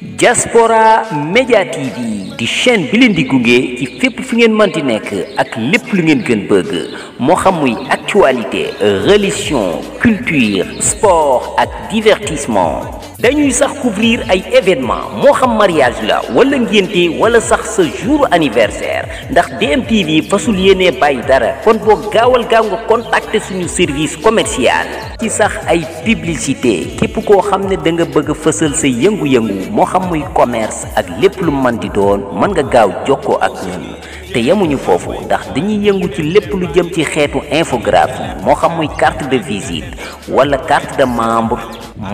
Diaspora Media TV di chaîne bi leen di gunge ci fépp fu ngeen mënti nekk ak lépp lu ngeen gën bëgg moo xam muy actualité religion culture sport ak divertissement dañuy sax couvrir ay événements moo xam mariage la wala ngénte wala sax sa jour anniversaire ndax DMTV fasul yéenee bàyyi dara kon boo gaawal gaaw nga contacter suñu service commercial ci sax ay publicité képp koo xam ne da nga bëgg a fësal sa yëngu-yëngu moo xam muy commerce ak lépp lu mën di doon mën nga gaaw jokkoo ak ñun te yemuñu foofu ndax dañuy yëngu ci lépp lu jëm ci xeetu infographie moo xam muy carte de visite wala carte de membre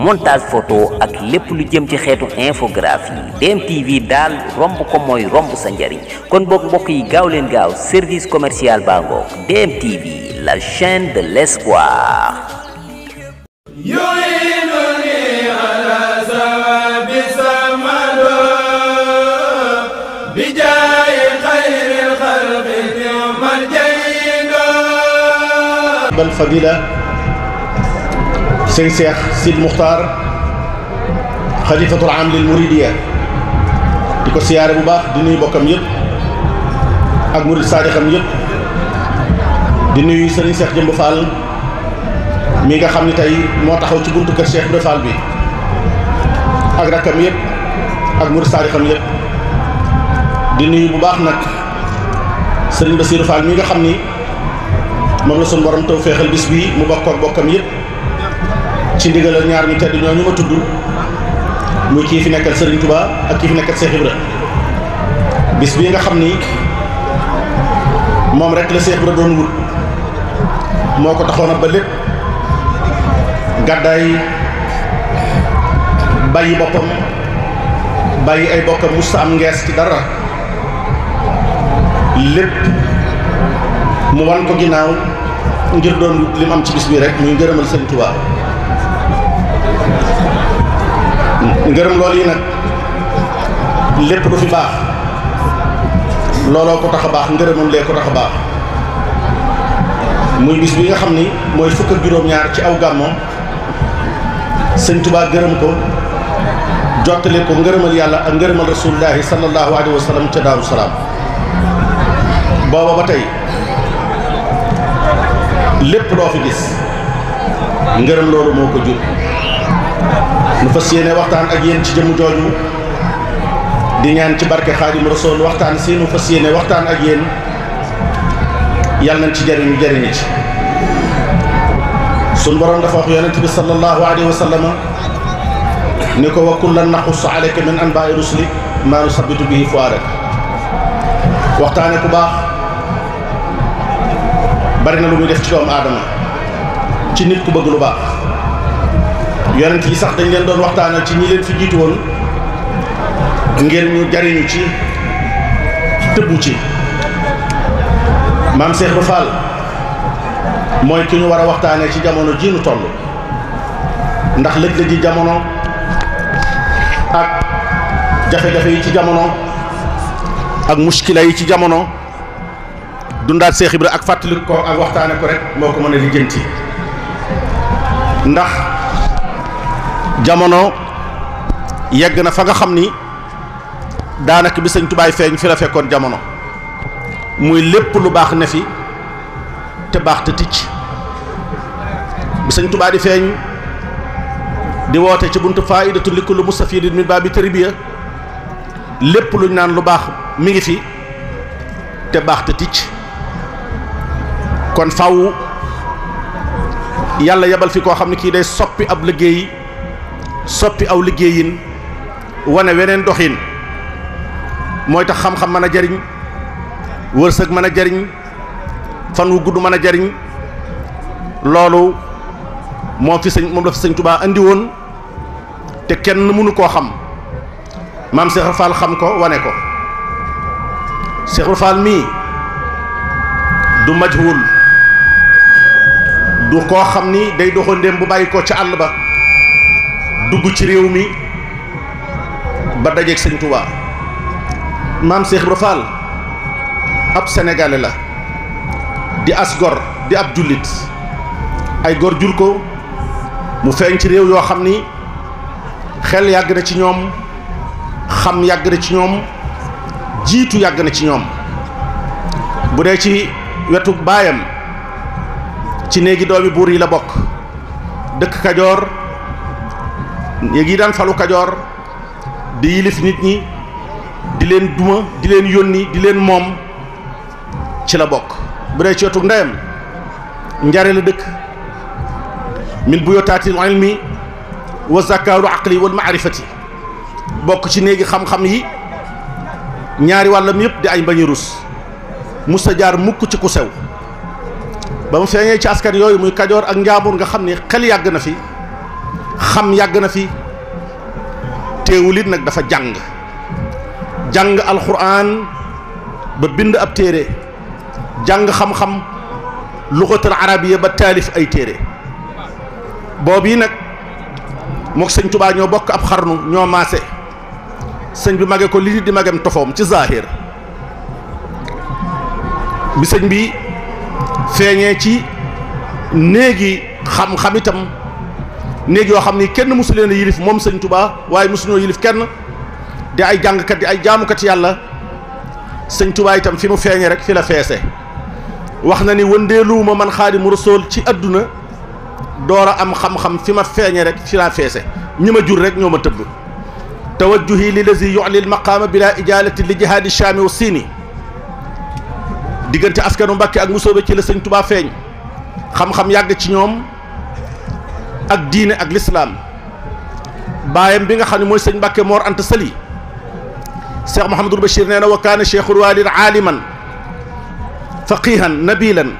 montage photo ak lépp lu jëm ci xeetu infographie DMTV daal romb ko mooy romb sa njariñ kon boog mbokk yi gaaw leen gaaw service commercial baa ngoog DMTV la chaîne de l'espoir. bal fadila sëñ Cheikh Sid Muxtaar xalifatul am lil muridiya di ko siyaare bu baax di nuyu bokkam yëpp ak murid saadixam yëpp di nuyu sëriñ Cheikh Jëmb Fall mi nga xam ne tey moo taxaw ci buntu kër Cheikh Ibra Fall bi ak rakkam yëpp ak murid saadixam yëpp di nuyu bu baax nag sëriñ Basiiru Fall mi nga xam ni moom la suñu borom taw féexal bis bii mu bokk ak bokkam yëpp ci ndigalal ñaar ñu tedd ñoo ñu ma tudd muy kii fi nekkal Serigne Touba ak kii fi nekkal Cheikh Ibra bis bii nga xam ni moom rek la Cheikh Ibra doon wut moo ko taxoon ba lépp gàddaay bàyyi boppam bàyyi ay bokkam musta am ngees ci dara lépp mu wan ko ginnaaw ngir doon li mu am ci bis bii rek muy ngërëmal Serigne Touba ngërëm loolu yi nag lépp du fi baax looloo ko tax a baax ngërëmam lee ko tax a baax muy bis bi nga xam ni mooy fukk ak juróom-ñaar ci aw gàmmoom Sëñ Touba gërëm ko jottali ko ngërëmal yàlla ak ngërëmal rasulullahi sallallahu alayhi wa sallam ca Daaru Salaam booba ba tey lépp loo fi gis ngërëm loolu moo ko jur nu fas yéene waxtaan ak yéen ci jëmm jooju di ñaan ci barke Xaadim Rasuul waxtaan si nu fas yéene waxtaan ak yéen yàlla nañ ci jariñu jariñu ci sun borom dafa wax yonent bi sallallahu alayhi wa sallam ni ko wa kullan naqussu alayka min anbaa'i rusuli maa nusabbitu bihi fu'aadak waxtaane ku baax bari na lu muy def ci doomu aadama ci nit ku bëgg lu baax yonent yi sax dañ leen doon waxtaanal ci ñi leen fi jiitu woon ngir ñu jariñu ci tëbbu ci maam Cheikh Ibra Fall mooy ki ñu war a waxtaanee ci jamono ji nu toll ndax lëj-lëj yi jamono ak jafe-jafe yi ci jamono ak muskila yi ci jamono dundaat Cheikh Ibra ak fàttali ko ak waxtaane ko rek moo ko mën a lijjanti ndax jamono yegg na fa nga xam ni daanaka bi Sëñ Tubaay feeñ fi la fekkoon jamono muy lépp lu baax ne fi te baax te ticc bi Sëñ Tubaa di feeñ di woote ci buntu faa'idatu li kulli mustafidin min baabi tarbiya lépp luñ naan lu baax mi ngi fi te baax te ticc kon faw yàlla yebal fi koo xam ne kii day soppi ab liggéey soppi aw liggéeyin wane weneen doxin mooy tax xam-xam mën a jariñ wërsëg mën a jariñ fan wu gudd mën a jariñ loolu moom la fi Sëñ Tuubaa andi woon te kenn mënu koo xam maam Cheikh Ibra Fall xam ko wane ko Cheikh Ibra Fall mii du majhul du koo xam ni day doxandéem bu bàyyi ko ca àll ba dugg ci réew mi ba dajeeg Sëñ Tuubaa maam Cheikh Ibra Fall ab sénégalais la di as gor di ab jullit ay gor jur ko mu feeñ ci réew yoo xam ni xel yàgg na ci ñoom, xam yàgg na ci ñoom, jiitu yàgg na ci ñoom. bu dee ci wetu baayam ci néegi doomi buur yi la bokk, dëkk Kajoor, néegi daan falu Kajoor di yilif nit ñi, di leen duma, di leen yónni, di leen moom, ci la bokk. bu dee ci wetu ndeyam njare la dëkk, min buyutaatil ilmi wa zakaaru aqli wal maarifati, bokk ci néegi xam-xam yi, ñaari wàllam yëpp di ay mbañi rus, musta jaar mukk ci ku sew. ba mu feeñee ci askan yooyu muy Kajoor ak Njaambur nga xam ni xel yàgg na fi, xam yàgg na fi, teewul it nag dafa jàng alxuraan ba bind ab téere, jàng xam-xam lugatul arabiya ba taalif ay téere. boobu yi nag mook sëñ Tuubaa ñoo bokk ab xarnu, ñoo maase. sëñ bi mage ko li nit di magem tofoom ci zahir. bi sëñ bi feeñee ci néegi xam-xam itam, néeg yoo xam ni kenn mosu leen a yilif moom sëñ Tuubaa, waaye mosuñoo yilif kenn, di ay jàngkat di ay jaamukat yàlla. sëñ Tuubaa itam fi mu feeñee rek fi la feese. wax na ni wëndeeluwuma man Xaadimu Rasuul ci àdduna door a am xam-xam, fi ma feeñee rek fi laa feese. ñi ma jur rek ñoo ma tëbb. tawajjuhi lillazi yu'li al-maqaama bila ijalati li jihaadi shaami wa siini. diggante askanu Mbàkke ak Musoobe ci la sëñ Tuubaa feeñ. xam-xam yàgg ci ñoom ak diine ak lislaam. baayam bi nga xam ne mooy sëñ Mbàkke Mor Anta Sali, Cheikh Mouhamadul Bachir nee na wa kaana cheikhul waalid aaliman faqihan nabilan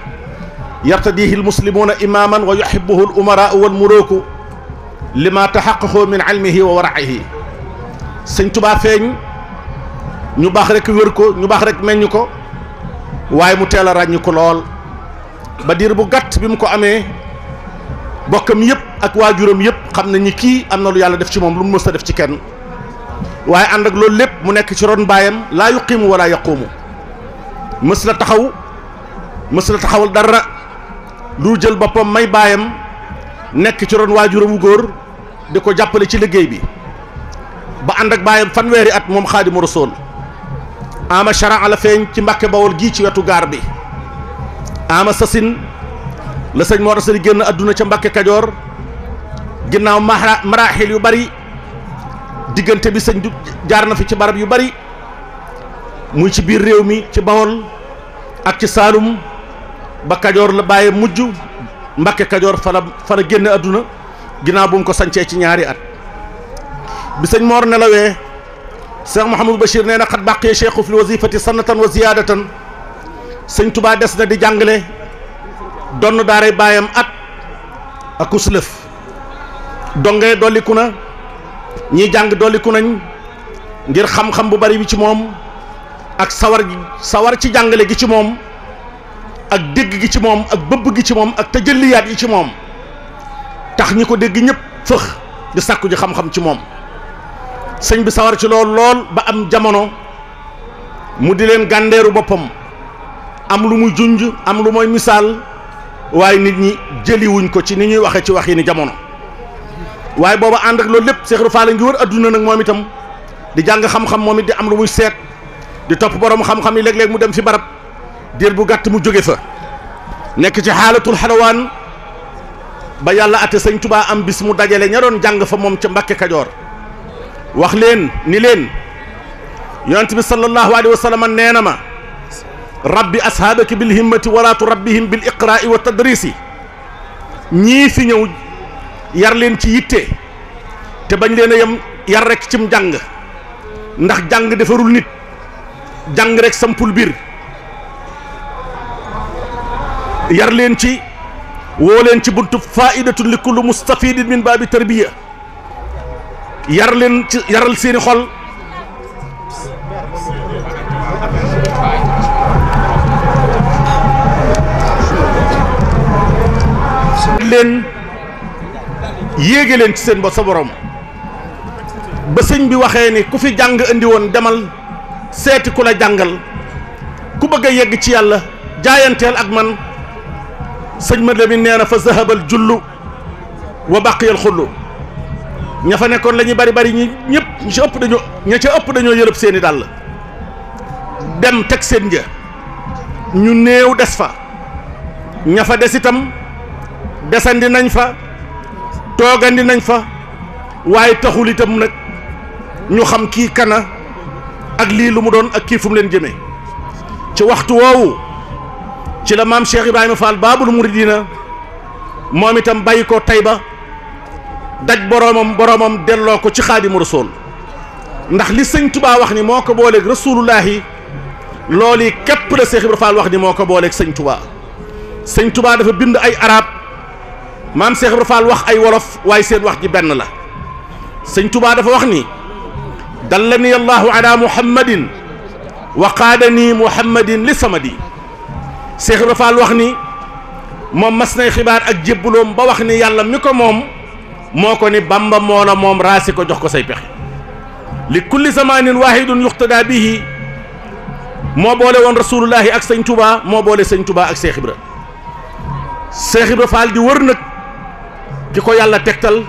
yartadihi almuslimuuna imaaman wa yuhibbuhu al umaraau wal mulooku lima taxaqaqoo min ilmihi wa waraihi. sëñ Tuubaa feeñ, ñu baax rek wér ko, ñu baax rek meññ ko, waaye mu teel a ràññi ko lool. ba diir bu gàtt bi mu ko amee, bokkam yëpp ak waajuram yëpp xam nañ ni kii am na lu yàlla def ci moom lu mu mës a def ci kenn. waaye ànd ak loolu lépp mu nekk ci ron baayam laa yuqiimu wala yaquumu. mës la taxawal dara lu jël boppam may baayam, nekk ci ron waajuram wu góor di ko jàppale ci liggéey bi. ba ànd ak baayam fanweeri at moom Xaadimu Rasuul. ama charan la feeñ ci Mbàkke Bawol gii ci wetu gaar bi. ama sasin la sëñ Mor Sali génn adduna ca Mbàkke Kajoor, ginnaaw maraaxil yu bari. diggante bi sëñ du jaar na fi ci barab yu bari, muy ci biir réew mi ci Bawol ak ci Saalum, ba Kajoor la bàyyi mujj. Mbàkke Kajoor fa la génn adduna ginnaaw bu mu ko sancee ci ñaari at. bi sëñ Mor nelawee, Cheikh Mouhamadou Bachir nee na xat bàqee cheikhu fi wazifati sanatan wa ziyaadatan. sëñ Tuubaa des na di jàngale, donn daaray baayam at ak uslëf. dongee dolliku na, ñiy jàng dolliku nañ, ngir xam-xam bu bari bi ci moom ak sawar ci jàngale gi ci moom, ak dégg gi ci moom, ak bëbb gi ci moom, ak tajalliyaat yi ci moom, tax ñi ko dégg ñëpp fëx di sàkku ji xam-xam ci moom. sëñ bi sawar ci lool lool ba am jamono mu di leen gàndeeru boppam, am lu muy junj, am lu mooy misaal, waaye nit ñi jëliwuñ ko ci ni ñuy waxe ci wax yi ni jamono. waaye booba ànd ak loolu lépp Cheikh Ibra Fall ngi wër adduna nag moom itam di jàng xam-xam, moom it di am lu muy seet, di topp borom xam-xam yi. léeg-léeg mu dem fi barab diir bu gàtt mu jóge fa, nekk ci xaalatul xalawaan ba yàlla ate sëñ Tuubaa am bis mu dajale ña doon jàng fa moom ca Mbàkke Kajoor. wax leen ni leen yonent bi sallallahu alayhi wa sallam nee na ma rabbi ashaabaki bil himmati wala turabbihim bil iqraai wa tadrisi. ñii fi ñëw yar leen ci yitte te bañ leen a yem yar rek cim jàng, ndax jàng defarul nit, jàng rek sampul biir. yar leen ci, woo leen ci buntu faidatun li kulli mustafidin min baabi tarbiya. yar leen ci, yaral seeni xol, leen yéege leen ci seen sa borom. ba sëñ bi waxee ni ku fi jàng andi woon demal seeti ku la jàngal, ku bëgg a yegg ci yàlla jaayanteel ak man. sëñ ma Lamin nee na fa zahabal jullu wa baqiyal xullu ña fa nekkoon la ñuy bari ñi ñëpp ña ca ëpp dañoo yëlëb seeni dàll dem teg seen një ñu néew des fa ña fa des itam desandi nañ fa toogandi nañ fa waaye taxul itam nag ñu xam kii kana ak lii lu mu doon ak kii fu mu leen jëmee ci waxtu woowu ci la maam Cheikh Ibrahima Fall Baabul Muridina moom itam bàyyi ko Tayba daj boroomam delloo ko ci Xaadimu Rasuul ndax li sëñ Tubaa wax ni moo ko booleeg rasulullahi loolu yi képp la Cheikh Ibrahima Fall wax ni moo ko booleeg sëñ Tubaa sëñ Tubaa dafa bind ay arab maam Cheikh Ibrahima Fall wax ay wolof waaye seen wax ji benn la sëñ Tubaa dafa wax ni dallani allahu ala muhammadin wa qaadani muhammadin li samadi Cheikh Ibrahima Fall wax ni moom mas nay xibaar ak jébbaloom ba wax ni yàlla mi ko moom moo ko ni Bamba moo la moom raasi ko jox ko say pexe li kulli zamanin wahidun yuqtada bihi moo boole woon rasulullahi ak sëñ Touba moo boole sëñ Touba ak Cheikh Ibra Cheikh Ibra Fall di wër nag ki ko yàlla tegtal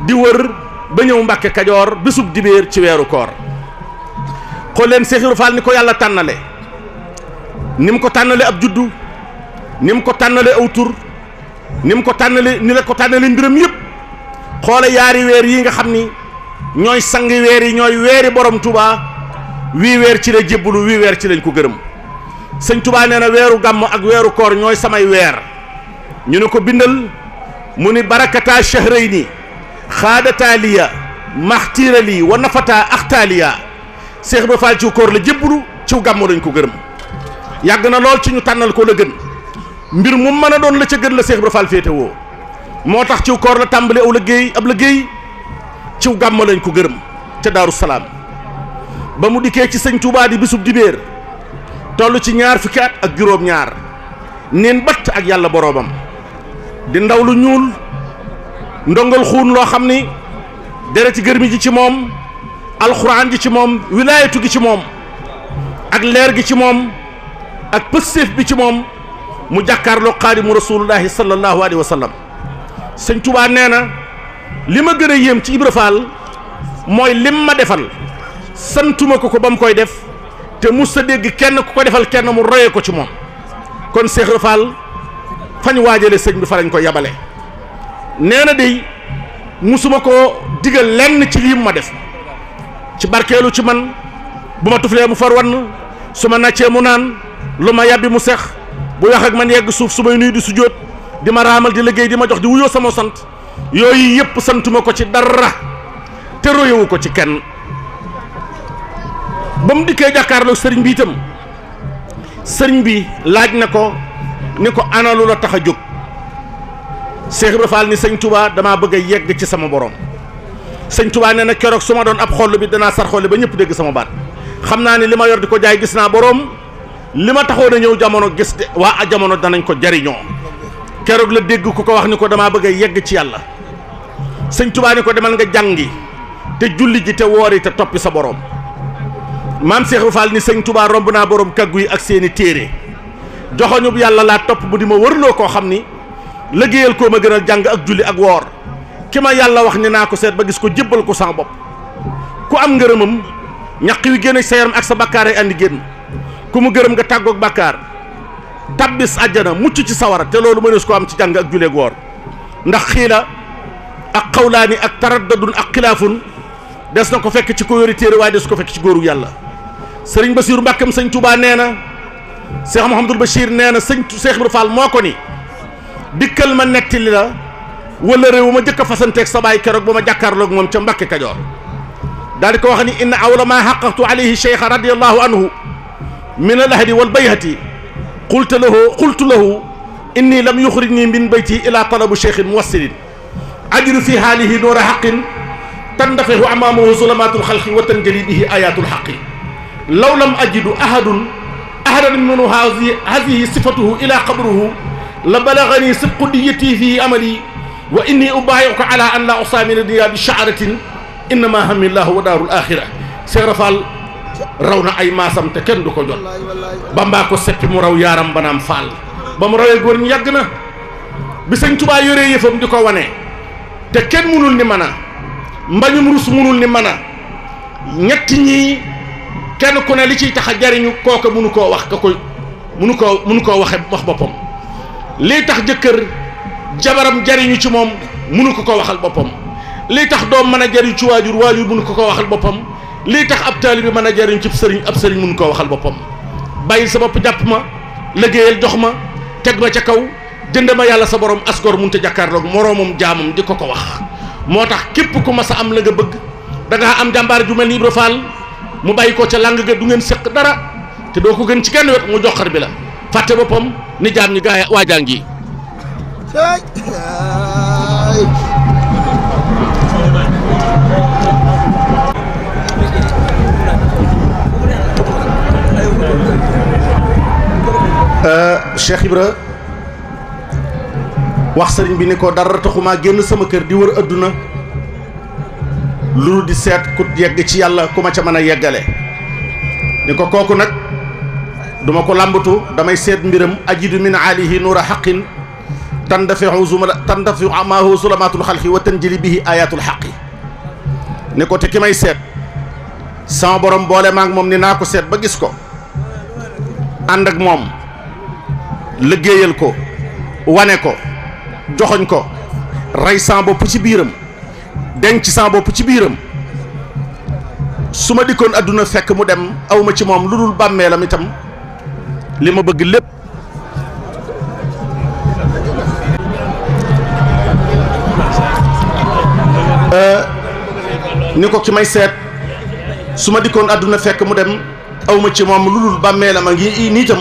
di wër ba ñëw Mbàkke Kajoor bisub dibéer ci weeru koor xool leen Cheikh Ibra Fall ni ko yàlla tànnale ni mu ko tànnale ab juddu ni mu ko tànnale aw tur ni mu ko tànnale ni la ko tànnale mbiram yëpp xoole yaari weer yi nga xam ni ñooy sangi weer yi ñooy weeri borom Touba wii weer ci la jébbalu wii weer ci lañ ko gërëm sëñ Touba nee na weeru gàmm ak weeru koor ñooy samay weer ñu ne ko bindal mu ni barakata shahrayni xaadataaliya maxtiirali wa nafata axtaaliya Cheikh Ibra Fall ciw koor la jébbalu ciw gàmm lañ ko gërëm yàgg na lool ci ñu tànnal ko la gën mbir mu mën a doon la ca gën la Cheikh Ibra Fall féete woo moo tax ciw koor la tàmbali aw liggéey ab liggéey ciw gàmm lañ ko gërëm ca Daaru Salaam ba mu dikkee ci sëñ Touba di bisub dibéer toll ci ñaar fukki at ak juróom-ñaar neen batt ak yàlla boroomam di ndaw lu ñuul ndongal xuun loo xam ni dereti gërmi ji ci moom alxuraan ji ci moom wilaayatu gi ci moom ak leer gi ci moom ak pëstéef bi ci moom mu jàkkaarloo xaadimu rasulullahi sallallahu alayhi wa sallam sëñ Touba nee na li ma gën a yéem ci Ibra Fall mooy lim ma defal santuma ko ba mu koy def te mus sa dégg kenn ku ko defal kenn mu royee ko ci moom kon Cheikh Ibra Fall fañ waajale sëñ bi fa lañ ko yabale nee na day musuma koo digal lenn ci lii mu ma def ci barkeelu ci man bu ma tuflee mu far wann su ma naccee mu naan lu ma yàbbi mu sex bu wax ak man yegg suuf su may nuyu di sujjóot di ma raamal di liggéey di ma jox di wuyoo sama sant yooyu yëpp santuma ko ci dara te royewu ko ci kenn ba mu dikkee jàkkaarloo sëriñ bi itam sëriñ bi laaj na ko ni ko analu la tax a jóg Cheikh Ibra Fall ni sëñ Touba damaa bëgg a yegg ci sama borom sëñ Touba nee na keroog su ma doon ab xoll bi danaa sar xolle ba ñëpp dégg sama baat xam naa ni li ma yor di ko jaay gis naa borom li ma taxoon a ñëw jamono gis de waa jamono danañ ko jariñoo keroog la dégg ku ko wax ni ko damaa bëgg a yegg ci yàlla sëñ Touba ni ko demal nga jàngi te julli ji te woori te toppi sa borom maam Cheikh Ibra Fall ni sëñ Touba romb naa borom kaggu yi ak seeni téere joxoñub yàlla laa topp bu di ma wërloo koo xam ni liggéeyal koo ma gënal jàng ak julli ak woor ki ma yàlla wax ni naa ko seet ba gis ko jébbal ko sama bopp ku am ngërëmam ñaq wi génn sa yaram ak sa bakkaar ay andi génn ku mu gërëm nga tàggoog bakkaar tabbis àjjana mucc ci sawara te loolu mënees ko am ci jàng ak julli ak woor ndax xiila ak xawlaani ak taraddadun ak xilaafun des na ko fekk ci ko yori téere waaye des ko fekk ci góoru yàlla sëriñ Basiiru Mbàkkam sëñ Touba nee na Cheikh Mouhamadul Bachir nee na sëñ Cheikh Ibra Fall moo ko ni dikkal ma nettali la wala réew ma jëkk a fasanteeg sa baay keroog ba ma jàkkaarloog moom ca Mbàkke Kajoor daal di ko wax ni inna awla ma xaqaqtu alayhi cheikh radiallahu anhu min alahdi wal bayhati qultu lahu inni lam yuxrijni min bayti ila talabu cheikhin muwassilin ajru fi haalihi noora xaqin tandafehu amaamahu zulamatul xalqi wa tanjali bihi ayatul xaqi law lam ajidu ahadan minhu hadihi sifatuhu ila qabruhu la balagani sibqu diyati fi amali wa inni ubayiuka ala an la usamina dunya bi shaaratin innama hamillahu wa daarul axira Cheikh Ibra Fall raw na ay maasam te kenn du ko jot Bamba ko seppi mu raw yaaram banaam Fall ba mu rawee góor ñi yàgg na bi sëñ Tuubaa yoree yëfam di ko wane te kenn munul ni mën a mbañum rus munul ni mën a ñett ñii kenn ku ne li ciy tax a jariñu kooka munu koo wax ka koy munu koo wax boppam lii tax jëkkër jabaram jariñu ci moom munu ko waxal boppam lii tax doom mën a jariñ ci waajur munu ko waxal boppam lii tax ab taalibe mën a jariñ ci ab sëriñ munu koo waxal boppam bàyyil sa bopp jàpp ma liggéeyal jox ma teg ma ca kaw jënd ma yàlla sa borom asgor mun te jàkkaarloog moroomam jaamam di ko wax moo tax képp ku mas a am la nga bëgg da ngaa am jàmbaar ju mel ni Ibra Fall mu bàyyi ko ca làng ga du ngeen séq dara te doo ko gën ci kenn wet mu joxar bi la fàtte boppam ni jaam ñi gaay waajaa ngi Cheikh Ibra wax sëriñ bi ni ko dara taxumaa génn sama kër di wër adduna lu di seet ku yegg ci yàlla ku ma ca mën a yeggale ni ko kooku nag duma ko làmbatu damay seet mbiram ajidu min alihi nuura xaqin tandafiu maahu zulamatul xalqi wa tanjili bihi ayatul xaqi ni ko te ki may seet sama borom boole maag moom ni naa ko seet ba gis ko ànd ak moom liggéeyal ko wane ko joxoñ ko rey sama bopp ci biiram denc sama bopp ci biiram su ma dikkoon adduna fekk mu dem awma ci moom lu dul bàmmeelam itam li ma bëgg lépp ni ko ki may seet su ma dikkoon adduna fekk mu dem awma ci moom lu dul bàmmeelam a ngi nii itam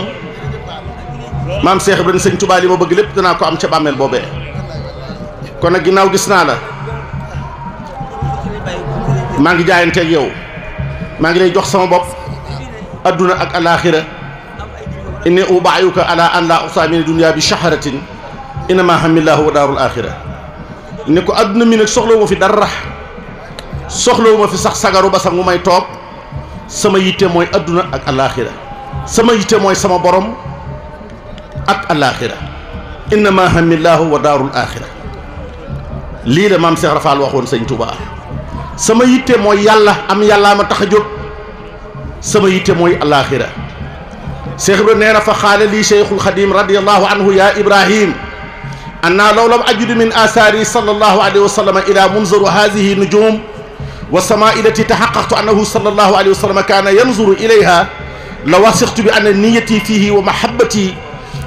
maam Cheikh Ibrahima sëñ Tuubaa li ma bëgg lépp danaa ko am ca bàmmeel boobee kon nag ginnaaw gis naa la maa ngi jaayanteeg yow maa ngi lay jox sama bopp adduna ak alaaxira inni ubaayuka ala an la usaamina dunya bi shaharatin innama hamillahu wa daarul axira ne ko adduna mi nag soxlawu ma fi dara soxlawu ma fi sax sagaru ba sax mu may toog sama yitte mooy adduna ak alaaxira sama yitte mooy sama borom ak alaaxira innama hamillahu wa daarul axira lii la maam Cheikh Rafal waxoon sëñ Touba sama yitte mooy yàlla am yàllaa ma tax a jóg sama yitte mooy alaaxira Cheikh Ibrahima nee na fa xaala lii Cheikhul Xadim radiyallahu anhu ya Ibrahim anna law lam ajudu min asaari sallallahu alayhi wa sallam ila munzaru hadihi nujum wa samaa ilati taxaqaqtu annahu sallallahu alayhi wa sallam kaana yanzuru ilayha la wasixtu bi anna niyati fihi wa mahabbati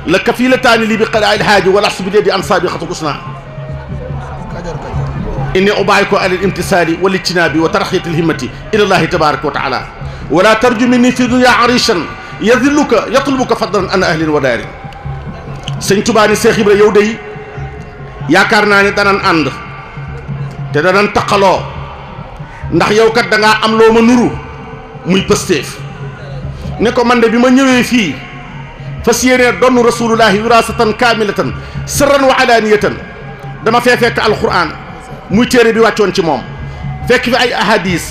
la kafilataani li bi qadaa ilhaaji wala asbi di an saabiqatul usna inni ubaayiko ala al-imtisaali wal ijtinaabi wa tarxiyati al-himmati ila llahi tabaraka wa taala wala tarju minni fi dunya arishan yadilluka yatlubuka fadlan an ahlin wa daarin sëñ Tuubaa ni Seex Ibra yow day yaakaar naa ne danan ànd te danan taqaloo ndax yow kat da ngaa am loo ma nuru muy pëstéef ne ko man de bi ma ñëwee fii fas yéenee donnu rasulullahi wirasatan kaamilatan sirran wa alaaniyatan dama fee fekk alquran muy téere bi wàccoon ci moom fekk fi ay ahadis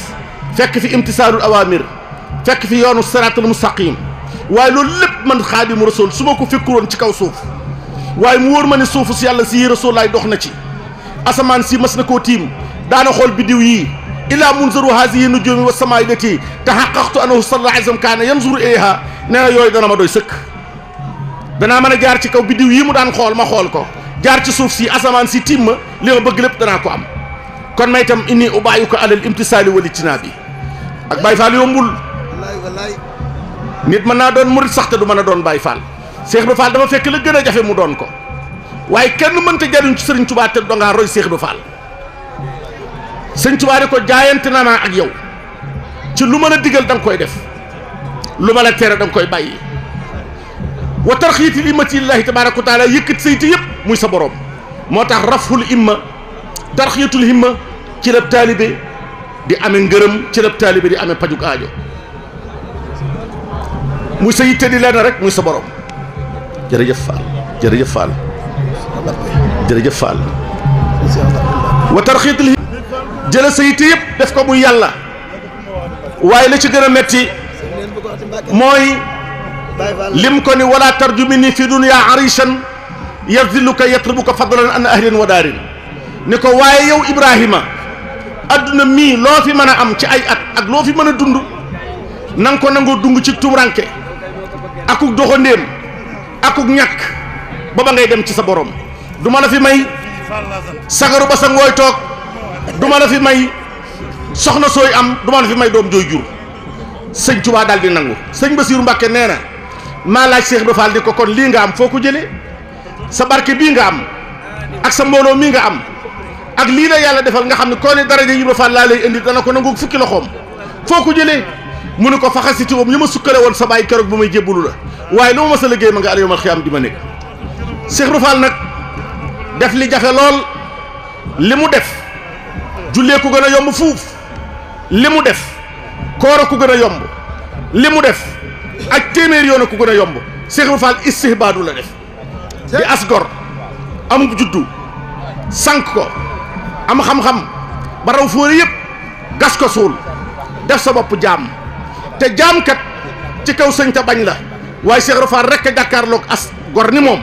fekk fi imtisaalul awamir fekk fi yoonu siraatul mustaqim waaye loolu lépp man xaadimu rasul su ma ko fekkuloon ci kaw suuf waaye mu wóor ma ne suufu si yàlla si rasulaay dox na ci asamaan si mas na koo tiim daana xool biddiw yii ilaa munzaru haasihi nujuumi wa samaa ilati taxaqaqtu annahu sallallahu alayhi wa sallam kaana yanzuru ilayha nee na yooyu dana ma doy sëkk danaa mën a jaar ci kaw biddiw yii mu daan xool ma xool ko jaar ci suuf si asamaan si tiim ma li ma bëgg lépp danaa ko am kon may itam inni ubaayuka alal imtisaali wal ijtinaabi ak Baay Faal yombul nit mën naa doon murit sax te du mën a doon Baay Faal Seex Ibra Faal dafa fekk la gën a jafe mu doon ko waaye kenn mënta jariñ ci Sëriñ Tuubaa te dongaa roy Seex Ibra Faal Sëriñ Tuubaa di ko jaayante na naa ak yow ci lu mën a digal da nga koy def lu mën a tere da nga koy bàyyi wa tarxiitil immati lillahi tabaaraka wa taala yëkkat sayti yëpp muy sa borom moo tax raful imma tarxiitul himma ci la taalibe di amee ngërëm ci la taalibe di amee pajuk aajo muy sa yitte di leen rek muy sa borom jërëjëf Fall jërëjëf Fall jërëjëf Fall wa tarxiitul jëla sa yitte yëpp def ko muy yàlla waaye la ci gën a metti mooy lim ko ni wala tarju minni fi dunya arishan yazilluka yatlubuka fadlan an ahlin wa daarin ni ko waaye yow Ibrahima adduna mii loo fi mën a am ci ay at ak loo fi mën a dund na nga ko nangoo dung ci tumranke akuk doxandéem akuk ñàkk ba ba ngay dem ci sa borom du ma la fi may sagaru ba sa ngooy toog du ma la fi may soxna sooy am du ma la fi may doom jooy jur sëñ Tuubaa daal di nangu sëñ Basiiru Mbàkke nee na maa laaj Cheikh Ibra Fall di ko kon lii nga am foo ko jëlee sa barke bii nga am ak sa mbooloo mii nga am ak lii la yàlla defal nga xam ne koo ne daraja Ibra Fall laa lay indi dana ko nangu fukki loxoom foo ko jëlee mu ne ko faxasiti woom yi ma sukkale woon sa bàyyi keroog ba may jébbalu la waaye lu ma mës a liggéey ma nga al yawmal xiyaam di ma nekk Cheikh Ibra Fall nag def li jafe lool li mu def jullee ko gën a yomb fuuf li mu def koor ko gën a yomb li mu def ak téeméer yoon ko gën a yomb Cheikh Ibra Fall istihbaadu la def di asgor amub juddu sànq ko am xam-xam ba raw fóore yëpp gas ko suul def sa bopp jaam te jaamkat ci kaw sëñ ta bañ la waaye Cheikh Ibra Fall rek a jàkkaarloog as gor ni moom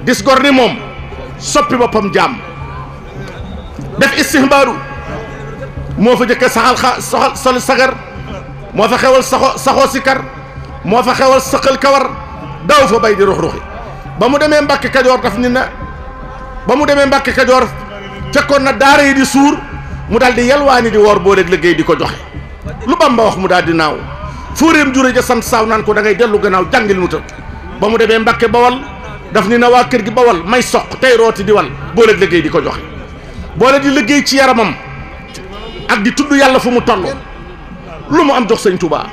dis gor ni moom soppi boppam jaam def istihbaadu moo fa jëkk saxal sol sagar moo fa xewal saxoo sikar moo fa xewal sëqal kawar daaw fa bay di rux-ruxi ba mu demee Mbàkke Kajoor daf ni na ba mu demee Mbàkke Kajoor fekkoon na daara yi di suur mu daal di yalwaani di woor boo rek liggéey di ko joxe lu Bamba wax mu daal di naaw fóoréem jure ja sant saaw naan ko da ngay dellu gannaaw jàngil mu tëdd ba mu demee Mbàkke Bawal daf ni na waa kër gi Bawal may soq tey rooti di wal boo rek liggéey di ko joxe boole di liggéey ci yaramam ak di tudd yàlla fu mu toll lu mu am jox sëñ Touba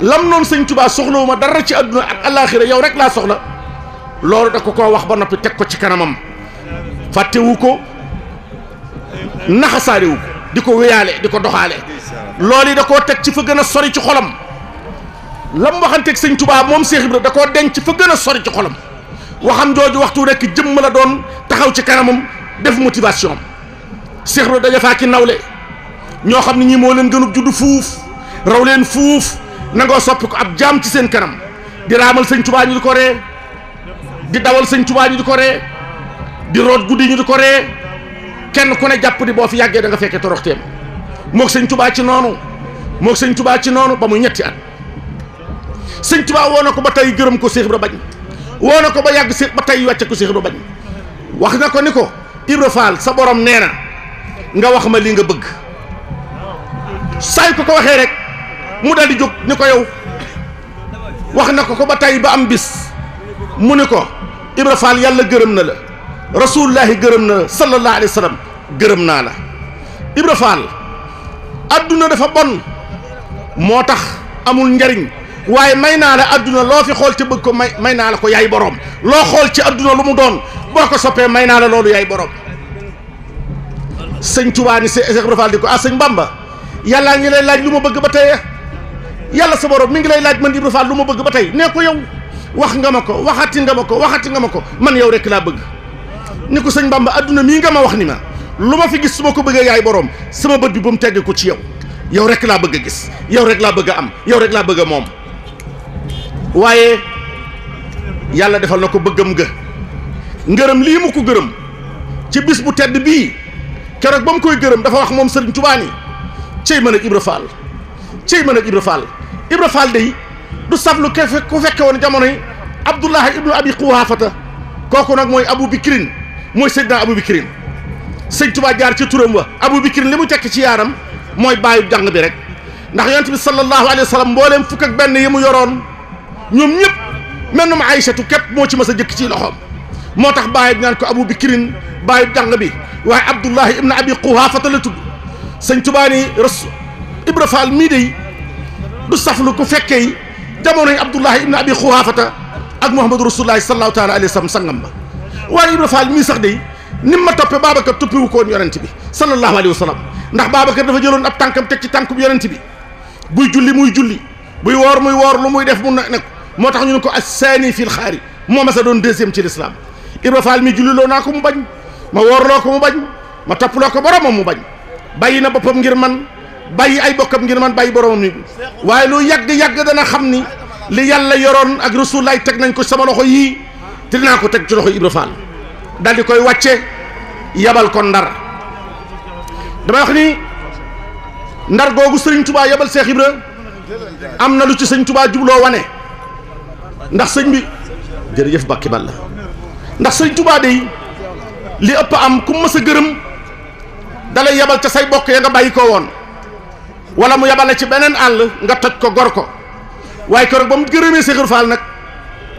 lam noonu sëñ Touba soxlawu ma dara ci àdduna ak àllaaxira yow rek laa soxla loolu da ko koo wax ba noppi teg ko ci kanamam fàttewu ko naxasaarewu ko di ko wéyaale di ko doxaale loolu yi da koo teg ci fa gën a sori ci xolam lam waxanteeg sëñ Touba moom Cheikh Ibra da koo denc fa gën a sori ci xolam waxam jooju waxtu rekk jëmm la doon taxaw ci kanamam def motivation Cheikh Ibra daja faa ki nawle ñoo xam ne ñii moo leen gënub juddu fuuf raw leen fuuf nangoo soppi ko ab jaam ci seen kanam di raamal sëñ Touba ñu di ko ree di dawal sëñ Touba ñu di ko ree di root guddi ñu di ko ree kenn ku ne jàpp di boo fi yàggee da nga fekkee toroxteem moog sëñ Touba ci noonu moog sëñ Touba ci noonu ba muy ñetti at sëñ Touba woo na ko ba tey gërëm ko Cheikh Ibra bañ woo na ko ba yàgg ba tey wàcce ko Cheikh Ibra bañ wax na ko ni ko Ibra Fall sa borom nee na nga wax ma li nga bëgg saay ko waxee rek mu daal di jóg ni ko yow wax na ko ba tey ba am bis mu ni ko Ibra Fall yàlla gërëm na la rasulullahi gërëm na la sallallahu alayhi wa sallam gërëm naa la Ibra Fall adduna dafa bon moo tax amul njariñ waaye may naa la adduna loo fi xool ci bëgg ko may naa la ko yaay borom loo xool ci adduna lu mu doon boo ko soppee may naa la loolu yaay borom sëñ Tuubaa ni Cheikh Ibra Fall di ko sëñ Bamba yàllaa ngi lay laaj lu ma bëgg ba tey yàlla sa borom mi ngi lay laaj man Ibra Fall lu ma bëgg ba tey nee ko yow wax nga ma ko waxati nga ma ko waxati nga ma ko man yow rek laa bëgg ni ko sëñ Bamba adduna mii nga ma wax ni ma lu ma fi gis su ma ko bëggee yaay borom sama bët bi ba mu tegg ko ci yow yow rek laa bëgg a gis yow rek laa bëgg a am yow rek laa bëgg a moom waaye yàlla defal na ko bëggam ga ngërëm lii mu ko gërëm ci bis bu tedd bii keroog ba mu koy gërëm dafa wax moom Sëriñ Tuubaa ni cey mën ak Ibra Fall cey mën ak Ibra Fall Ibra Fall day du saflu ku fekke woon jamonoy Abdullahi ibnu Abi Quhaafata kooku nag mooy Abu Bikrin mooy Seydina Abu Bikrin sëñ Tuubaa jaar ci turam wa Abu Bikrin li mu tekk ci yaaram mooy bàyyi jàng bi rek ndax yonent bi sallallahu alayhi wa sallam mbooleem fukk ak benn yi mu yoroon ñoom ñëpp mennum Aysatu képp moo ci mas a jëkk ci loxoom moo tax bàyyi bi naan ko Abu Bikrin bàyyi jàng bi waaye Abdullahi ibnu Abi Quhaafata la tudd sëñ Tuubaa ni Ibra Fall mii de du saflu ku fekkee yi jamonoy Abdullahi ibnu Abi Quhaafata ak Muhammadu Rasulullahi sallallahu taala alayhi wa sallam sangam ba waaye Ibra Fall mii sax de nim ma toppe Babacar toppiwu ko woon yonent bi sallallahu alayhi wa sallam ndax Babacar dafa jëloon ab tànkam teg ci tànkub yonent bi buy julli muy julli buy woor muy woor lu muy def mu nekk moo tax ñu ne ko as-saani fil xaari moo ma sa doon deuxième ci l'islam Ibra Fall mi julli loo naa ko mu bañ ma woorloo ko mu bañ ma topploo ko boromam mu bañ bàyyi na boppam ngir man bàyyi ay bokkam ngir man bàyyi boromam ni waaye lu yàgg-yàgg dana xam ni li yàlla yoroon ak Rasulullaay teg nañ ko sama loxo yii te dinaa ko teg ci loxo Ibra Fall dal di koy wàcce yabal ko Ndar. damay wax ni Ndar googu sëriñ Touba yabal Cheikh Ibra am na lu ci sëñ Touba jubloo wane ndax sëñ bi jërëjëf Bakki Balla ndax sëñ Touba de li ëpp am ku mës a gërëm dalay yabal ca say bokk ya nga bàyyi ko woon wala mu yabale ci beneen àll nga toj ko gor ko waaye keroog ba mu gërëmee Cheikh Ibra Fall nag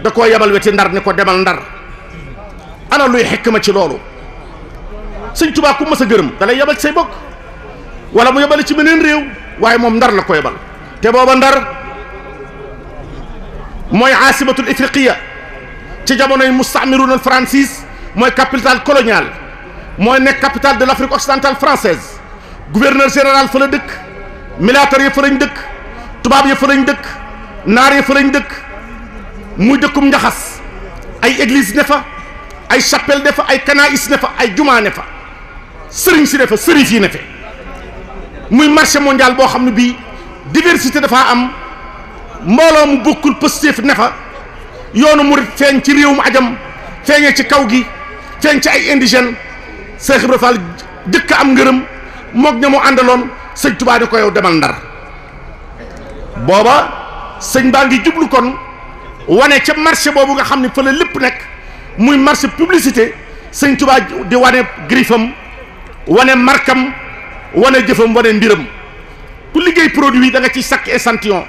da koo yabal weti Ndar ni ko demal Ndar. ana luy xikma ci loolu sëñ Touba ku mës a gërëm dalay yabal ci say bokk wala mu yabale ci beneen réew waaye moom Ndar la ko yabal te booba Ndar mooy aasimatul ifriqiya ci jamonoy musta'mirun al francis mooy capitale coloniale mooy nekk capitale de l' Afrique occidentale française gouverneur général fa la dëkk militaire ya fa lañ dëkk tubaab ya fa lañ dëkk naar ya fa lañ dëkk muy dëkkum njaxas ay église ne fa ay chapelle ne fa ay kanaïs ne fa ay jumaa ne fa sëriñ si ne fa sërif yi ne fa muy marché mondial boo xam ne bii diversité dafa am mbooloo mu bokkul positif ne fa yoonu murit feeñ ci réewum ajam feeñee ci kaw gi feeñ ci ay indigène Cheikh Ibra Fall jëkk am ngërëm moog ña mu àndaloon sëñ Touba di ko yow demal Ndar booba sëñ baa ngi jublu kon wane ca marché boobu nga xam ne fa la lépp nekk muy marché publicité sëñ Touba di wane grifam wane markam wane jëfam wane mbiram ku liggéey produit da nga ciy sakk échantillon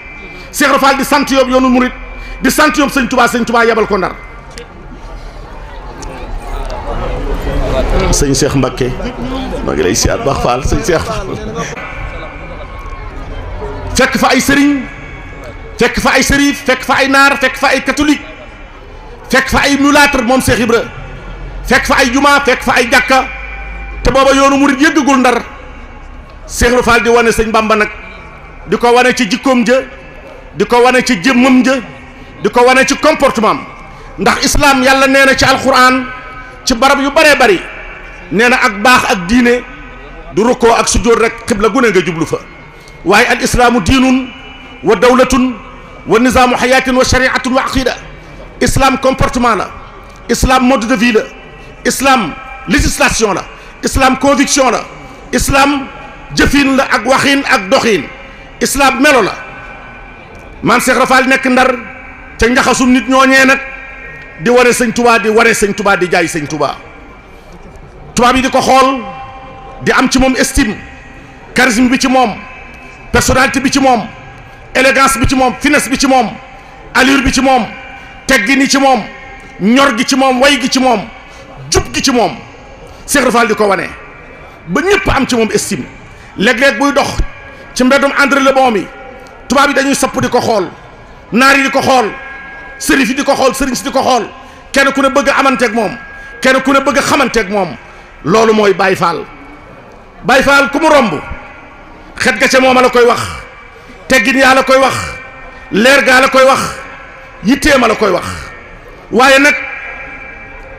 Cheikh Ibra Fall di sant yoob yoonu murit di sant yoob sëñ Touba yebal ko Ndar sëñ Cheikh Mbacké maa ngi lay siyaat baax Fall sëñ Cheikh Fall fekk fa ay sëriñ fekk fa ay sërif fekk fa ay naar fekk fa ay catholique fekk fa ay mulâtre moom Cheikh Ibra fekk fa ay juma fekk fa ay jàkka te booba yoonu murit yëggagul Ndar Cheikh Ibra Fall di wane sëñ Bamba nag di ko wane ci jikkoom ja di ko wane ci jëmmam ja di ko wane ci comportement ndax islam yàlla nee na ci alquran ci barab yu bëree bëri nee na ak baax ak diine du rukkoo ak sujjóot rek xibla gune nga jublu fa waaye al islaamu diinun wa dawlatun wa nizaamu xayaatin wa shariatun wa aqida islam comportement la islam mode de vie la islam législation la islam conviction la islam jëfin la ak waxin ak doxin islam melo la maam Cheikh Ibra Fall nekk Ndar ca njaxasum nit ñooñee nag di wane sëñ Touba di wane sëñ Touba di jaay sëñ Touba tubaab yi di ko xool di am ci moom estime charisme bi ci moom personnalité bi ci moom élégance bi ci moom finesse bi ci moom allure bi ci moom teggin yi ci moom ñor gi ci moom way gi ci moom jub gi ci moom Cheikh Ibra Fall di ko wane ba ñëpp am ci moom estime léeg-léeg buy dox ci mbeddum André Le Bon mi tubaab yi dañuy sapp di ko xool naar yi di ko xool sërif yi di ko xool sëriñ si di ko xool kenn ku ne bëgg a amanteeg moom kenn ku ne bëgg a xamanteeg moom loolu mooy Baye Fall Baye Fall ku mu romb xet ga ca moom la koy wax teggin yaa la koy wax leer gaa la koy wax yitteema la koy wax waaye nag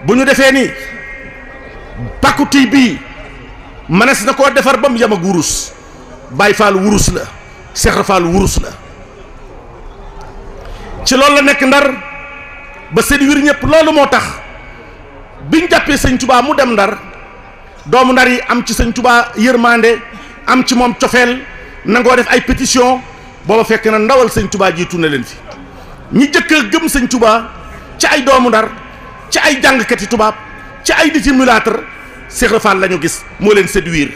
bu ñu defee nii pàkkuti bii mënees na koo defar ba mu yem ak wurus Baye Fall wurus la Cheikh Ibra Fall wurus la ci loolu la nekk Ndar ba séduire ñëpp loolu moo tax biñ jàppee sëñ Touba mu dem Ndar doomu Ndar yi am ci sëñ Touba yërmande am ci moom cofeel nangoo def ay pétition booba fekk na ndawal sëñ Touba jiitu na leen fi ñi jëkk a gëm sëñ Touba ci ay doomu Ndar ci ay jàngkati tubaab ci ay niti mulâtre Cheikh Ibra Fall la ñu gis moo leen séduire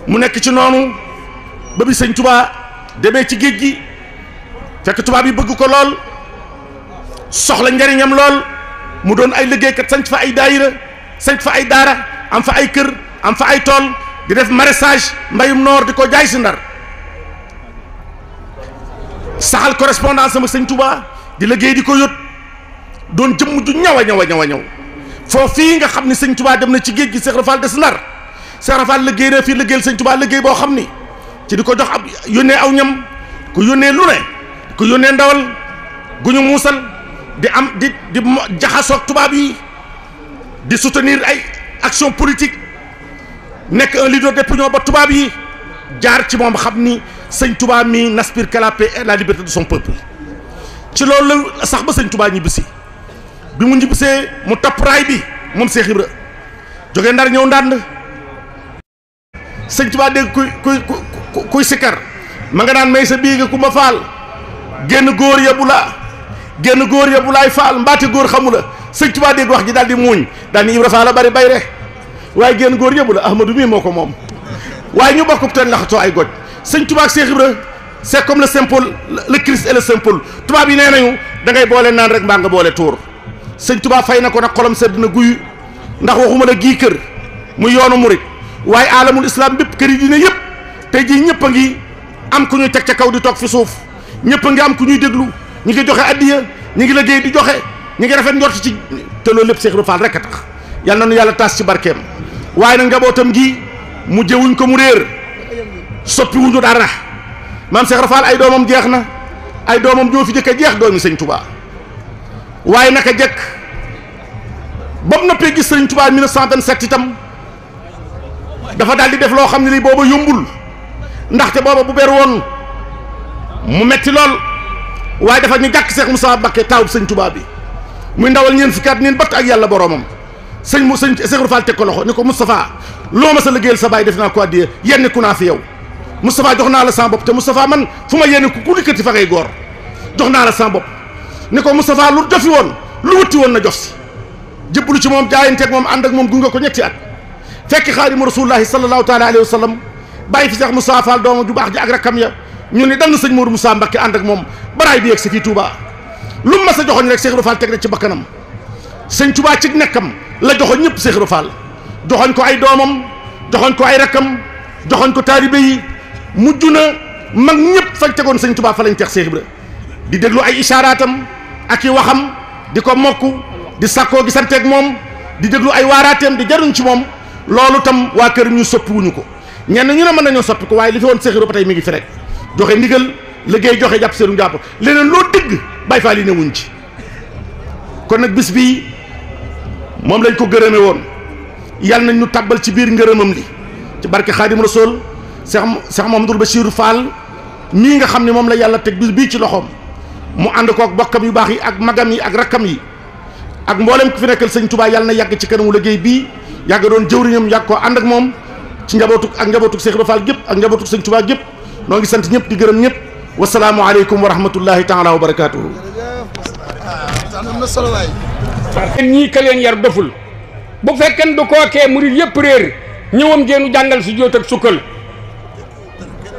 mu nekk ci noonu ba bi sëñ Touba demee ci géej gi fekk tubaab yi bëgg ko lool soxla njariñam lool mu doon ay liggéeykat sanc fa ay daayira sanc fa ay daara am fa ay kër am fa ay tool di def maraîchage mbayum noor di ko jaay si Ndar saxal correspondance am ak sëñ Touba di liggéey di ko yót doon jëmm ju ñaw a ñëw foofu fii nga xam ni sëñ Touba dem na ci géej gi Cheikh Ibra Fall des Ndar Cheikh Ibra Fall liggéey na fii liggéeyal sëñ Touba liggéey boo xam ni ci di ko jox ab yónnee aw ñam ku yónnee lu ne ku yónnee ndawal gu ñu muusal di am di jaxasoog tubaab yi di soutenir ay action politique nekk un leader d'opinion ba tubaab yi jaar ci moom xam ni sëñ Touba mi n'aspire qu'à la paix et la liberté de son peuple ci loolu la sax ba sëñ Touba ñibbisi bi mu ñibbisee mu topp raay bi moom Cheikh Ibra jóge Ndar ñëw Ndànd sëñ Tuubaa dégg kuy sikkar ma nga naan may sa bii nga ku ma faal génn góor ya bu laay faal mbaate góor xamu la sëñ Tuubaa dégg wax ji daal di muuñ daal ni Ibra Faal la bari bay re waaye génn góor yëbu la Ahmadou mii moo ko moom waaye ñu bokkub teen laxatoo ay goj sëñ Tuubaa ak Cheikh Ibra c'est comme le symbole le Christ et le symbole tubaab yi nee nañu da ngay boole naan rek mbaa nga boole tuur sëñ Tuubaa fay na ko nag xolam sedd na guyu ndax waxuma la gii kër muy yoonu murit waaye alamul islam bépp kër yi dina yëpp tey jii ñëpp a ngi am ku ñuy teg ca kaw di toog fi suuf ñëpp a ngi am ku ñuy déglu ñi ngi joxe addiya ñi ngi liggéey di joxe ñi ngi rafet njort ci te loolu lépp Cheikh Ibra Fall rek a tax yal na nu yàlla taas ci barkeem waaye nag njabootam gi mu jëwuñ ko mu réer soppi wuñu dara maam Cheikh Ibra Fall ay doomam jeex na ay doomam ñoo fi jëkk a jeex doomi sëñ Touba waaye naka jëkk ba mu noppee gis sëñ Touba 1927 itam dafa daal di def loo xam ne lii booba yombul ndaxte booba bu ber woon mu metti lool waaye dafa ñu jàkk Cheikh Moussa Mbacké taawub sëñ Touba bi muy ndawal ñeen fukki at neen batt ak yàlla boromam sëñ Cheikh Ibra Fall teg ko loxo ni ko Moustapha loo ma sa liggéeyal sa baay def naa ko addiya yenn ku naa fi yow Moustapha jox naa la sama bopp te Moustapha man fu ma yenn ku likkati fa ngay góor jox naa la sama bopp ni ko Moustapha lu jofi woon lu wutti woon na jof si jëbbalu ci moom jaayanteeg moom ànd ak moom gunge ko ñetti at fekk Xaadimu Rasulullaahi sallallahu taala alayhi wa sallam bàyyi fi Cheikh Moussa Fall doomam ju baax ji ak rakkam ya ñu ni dal na sëñ Mourou Moussa Mbacké ànd ak moom baraay bi yegg si fii Touba lu mu mas a joxoñ rek Cheikh Ibra Fall teg na ci bakkanam sëñ Touba ci nekkam la joxoñ ñëpp Cheikh Ibra Fall joxoñ ko ay doomam joxoñ ko ay rakkam joxoñ ko taalibe yi mujj na mag ñëpp fañ tegoon sëñ Touba fa lañ tex Cheikh Ibra di déglu ay ishaaraatam ak i waxam di ko mokku di sàkkoo gisanteeg moom di déglu ay waaraateem di jaruñ ci moom loolu tam waa kër ñu soppi wuñu ko ñenn ñu ne mën nañoo soppi ko waaye li fi woon Cheikh Ibra ba tey mi ngi fi rek joxe ndigal liggéey joxe jàpp seeru jàpp leneen loo dégg Baay Faal yi ne wuñ ci kon nag bis bii moom lañ ko gërëme woon yàlla nañ ñu tàbbal ci biir ngërëmam li ci barke Xaadim Rasuul Cheikh Mouhamadoul Bachir Fall mii nga xam ne moom la yàlla teg bis bii ci loxoom mu ànd ko ak bokkam yu baax yi ak magam yi ak rakkam yi ak mboolem ku fi nekkal sëñ Touba yàlla na yàgg ci kanamu liggéey bii yàgg doon jëwriñam yàgg koo ànd ak moom ci njabootuk Cheikh Ibra Fall gépp ak njabootuk sëñ Touba gépp noo ngi sant ñëpp di gërëm ñëpp wasalaamu aleykum wa rahmatullahi taala wa barakaatuhu. ñii ka leen yar doful bu fekkee du kookee murid yëpp réer ñëwam geenu jàngal si jóot ak sukkal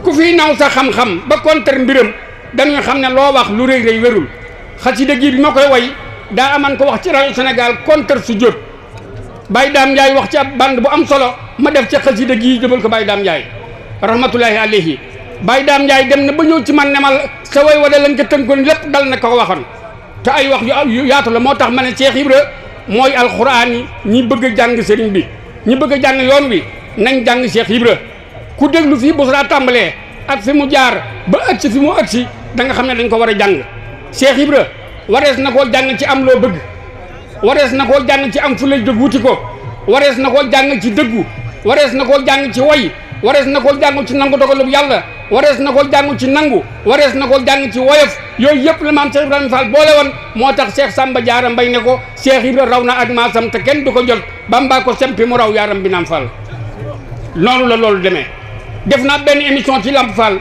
ku fi naw sa xam-xam ba kontar mbiram dañuy xam ne loo wax lu rëy rëy wérul xasida gi bi ma koy way daa aman ko wax ci rajo Sénégal kontar su jóot Baye Dame Ndiaye wax ci ab band bu am solo ma def ca xasida gi jëbal ko Baye Dame Ndiaye rahmatullahi alayhi Baye Dame Ndiaye dem na ba ñëw ci man ne ma sa way wala lañ ko tënkoon lépp dal na ko waxoon te ay wax yu yaatu la moo tax ma ne Cheikh Ibra mooy alxuraan yi ñi bëgg a jàng sëriñ bi ñi bëgg a jàng yoon wi nañ jàng Cheikh Ibra ku déglu fii bu sara tàmbalee ak fi mu jaar ba agsi fi mu agsi da nga xam ne dañ ko war a jàng Cheikh Ibra warees na koo jàng ci am loo bëgg warees na koo jàng ci am fu lay jóg wuti ko warees na koo jàng ci dëggu warees na koo jàng ci way warees na koo jàng ci nangu dogalub yàlla warees na koo jàng ci nangu warees na koo jàng ci woyof yooyu yëpp la maam Cheikh Ibrahima Fall boole woon moo tax Cheikh Samba Diarra Mbaye ne ko Cheikh Ibra raw na ak maasam te kenn du ko jot Bamba ko sempi mu raw yaaram bi naam Fall noonu la loolu demee def naa benn émission ci Lamp Fall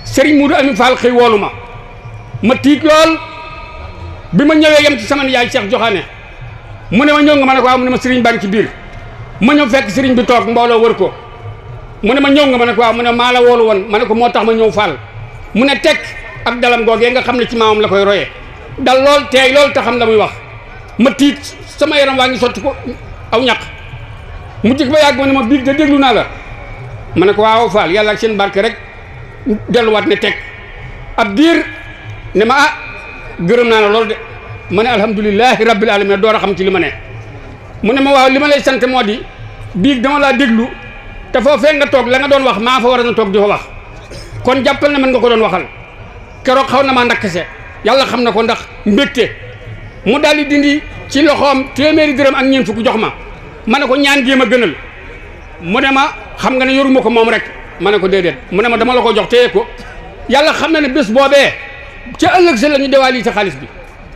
Serigne Moudou Ami Fall xëy woolu ma tiit lool bi ma ñëwee yem ci sama yaay Cheikh Joxaane mu ne ma ñëw nga ma ne ko waaw mu ne ma Serigne baa ngi ci biir ma ñëw fekk Serigne bi toog mbooloo wër ko mu ne ma ñëw nga ma ne ko waaw mu ne maa la woolu woon ma ne ko moo tax ma ñëw Fall mu ne tekk ak dalam googee nga xam ne ci maamam la koy royee dal lool teey lool te xam la muy wax ma tiit sama yaram waa ngi sotti ko aw ñaq mu jëkk ba yàgg ma ne ma biig de déglu naa la ma ne ko waaw Fall yàlla ak seen barke rek delluwaat ne teg ab diir ne ma gërëm naa la lool de ma ne alhamdulilahi rabbil alamin door a xam ci li ma ne mu ne ma waaw li ma lay sant moo di biig dama laa déglu te foofee nga toog la nga doon wax maa fa war a na toog di fa wax kon jàppal ne man nga ko doon waxal keroog xaw na maa ndakkase yàlla xam na ko ndax mbégte mu daal di dindi ci loxoom téeméeri dërëm ak ñeent fukk jox ma ne ko ñaan jéem a gënal mu ne ma xam nga ne yoruma ko moom rek ma ne ko déedéet mu ne ma dama la ko jox téye ko yàlla xam na ne bés boobee ca ëllëg sa la ñu dewaali sa xaalis bi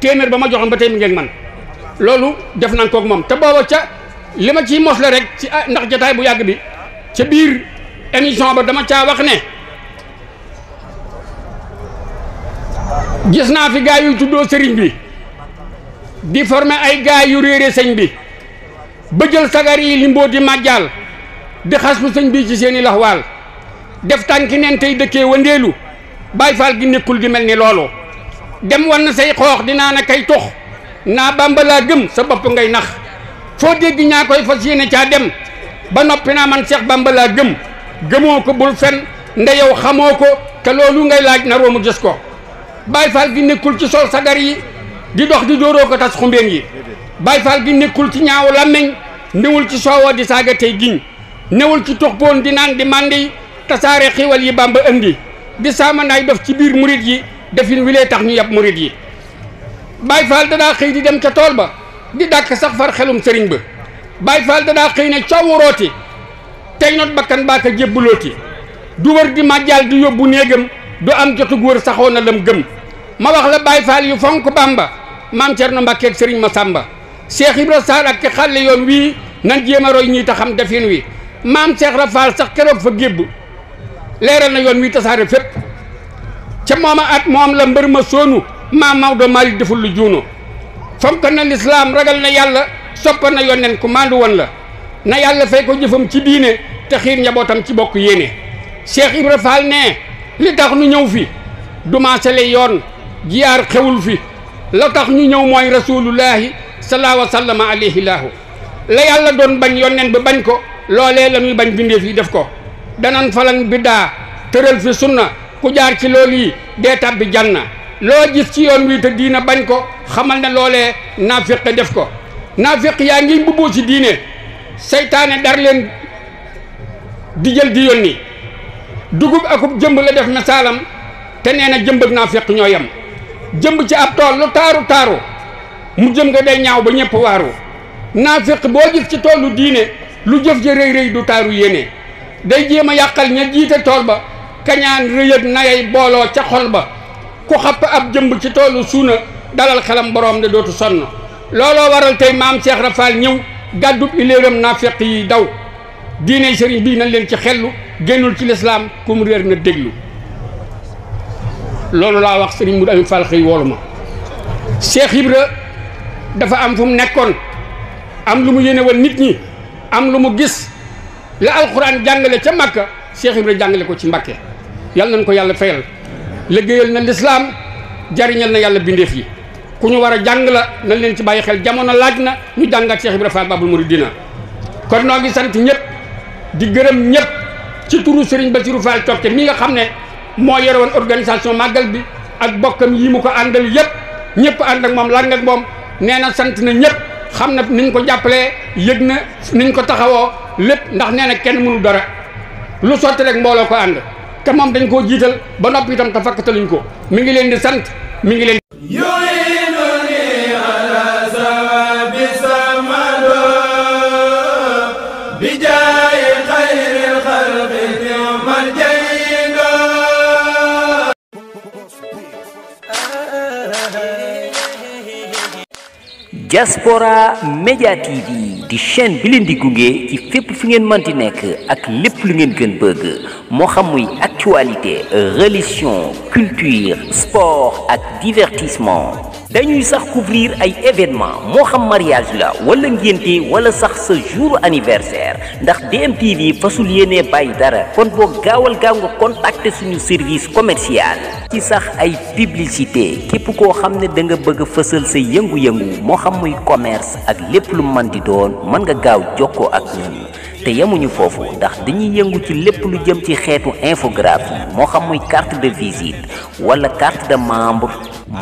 téeméer ba ma joxoon ba tey mi ngeen man loolu def nañ koog moom te booba ca li ma ciy mos la rek ci ndax jotaay bu yàgg bi ca biir émission ba dama caa wax ne gis naa fi gaa yu tuddoo sëriñ bi di former ay gaa yu réere sëñ bi ba jël sagar yi li mbóoti màjjaal di xas bu sëñ bi ci seeni laxwaal def tànki neen tey dëkkee wandeelu Baay Faal gi nekkul di mel ni loolu dem wan na say xoox dinaa na kay tux naa Bàmba laa gëm sa bopp ngay nax foo dégg ñaa koy fas yéene caa dem ba noppi naa man Seex Bàmba laa gëm gëmoo ko bul fen nde yow xamoo ko te loolu ngay laaj na roomu gis ko Baay Faal gi nekkul ci sol sagar yi di dox di dóoroo ko tas xumbeen yi Baay Faal gi nekkul ci ñaaw làmmeñ newul ci soowoo di saaga tey giñ newul ci tux poon di naan di màndi tasaare xiiwal yi Bàmba indi di saamandaay def ci biir murit yi defin wi lee tax ñu yab murit yi Baay Faal dadaa xëy di dem ca tool ba di dàkk sax far xelum sëriñ ba Baay Faal dadaa xëy ne coow rooti tey not bakkan baaka jébbalooti du wër di màjjaal di yóbbu néegam du am jotu wër saxoo na lam gëm ma wax la Baay Faal yu fonk Bàmba maam Cerno Mbàkke ak sëriñ Masamba Cheikh Ibra Sarr ak ki xàlle yoon wii nan jéem a roy ñii ta xam defin wi maam Cheikh Ra Faal sax keroog fa gébb leeral na yoon wi tasaare fépp ca mooma at moom la mbër ma soonu maam Maodo Malick deful lu juunu fonk na lislaam ragal na yàlla soppa na yonnen ku maandu woon la na yàlla fay ko jëfam ci diine te xiir njabootam ci bokk yéene Cheikh Ibra Fall ne li tax nu ñëw fi dumaasale yoon jiyaar xewul fi la tax ñu ñëw mooy rasulullahi sallallahu wa sallama alayhi laahu la yàlla doon bañ yonnen ba bañ ko loolee la ñuy bañ bindeef yi def ko danan falan biddaa tëral fi sunna ku jaar ci loolu yi dee tàbbi janna loo gis ci yoon wi te diina bañ ko xamal ne loolee naafiq def ko naafiq yaa ngi mbubboo ci diine seytaane dar leen di jël di yónni dugub akub jëmb la def misaalam te nee na jëmb ak naafiq ñoo yem jëmb ci ab tool lu taaru taaru mu jëm nga day ñaaw ba ñëpp waaru naafiq boo gis ci toolu diine lu jëf ja rëy rëy du taaru yéene day jéem a yàqal ña jiite tool ba kañaan rëy ak nayay booloo ca xol ba ku xapp ab jëmb ci toolu suuna dalal xelam boroom de dootu sonn looloo waral tey maam Cheikh Ra Fall ñëw gàddub iléeram naafiq yi daw diine sëriñ bii nañ leen ci xellu génnul ci lislaam ku mu réer na déglu loolu laa wax sëriñ mu Amin Fall xëy woolu ma Cheikh Ibra dafa am fu mu nekkoon am lu mu yéene woon nit ñi am lu mu gis la alxuraan jàngale ca Makka Cheikh Ibra jàngale ko ci Mbakke yàlla nañ ko yàlla fayal liggéeyal na lislaam jariñal na yàlla bindeef yi ku ñu war a jàng la nañ leen ci bàyyi xel jamono laaj na ñu jàngat Cheikh Ibra Fall Babul Mouridina kon noo ngi sant ñëpp di gërëm ñëpp ci turu Serigne Bassirou Fall Cokke mi nga xam ne moo yore woon organisation màggal bi ak bokkam yi mu ko àndal yëpp ñëpp ànd ak moom lang ak moom nee na sant na ñëpp xam na niñ ko jàppalee yëg na niñ ko taxawoo lépp ndax nee na kenn mënu dara lu sotti rek mbooloo ko ànd te moom dañ koo jiital ba noppi itam te fakkataluñ ko mi ngi leen di sant mi ngi leen Diaspora Media TV di chaîne bi leen di gunge ci fépp fu ngeen mënti nekk ak lépp lu ngeen gën bëgg moo xam muy actualité religion culture sport ak divertissement dañuy sax couvrir ay événements moo xam mariage la wala ngénte wala sax sa jour anniversaire ndax DMTV fasul yéenee bàyyi dara kon boo gaawal gaaw nga contacter suñu service commercial ci sax ay publicité képp koo xam ne da nga bëgg a fësal sa yëngu-yëngu moo xam muy commerce ak lépp lu mën di doon mën nga gaaw jokkoo ak ñun te yemuñu foofu ndax dañuy yëngu ci lépp lu jëm ci xeetu infographie moo xam muy carte de visite wala carte de membre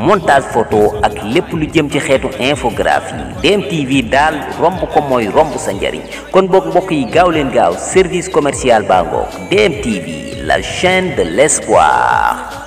montage photo ak lépp lu jëm ci xeetu infographie DMTV daal romb ko mooy romb sa njariñ kon boog mbokk yi gaaw leen gaaw service commercial baa ngoog DMTV la chaîne de l'espoir.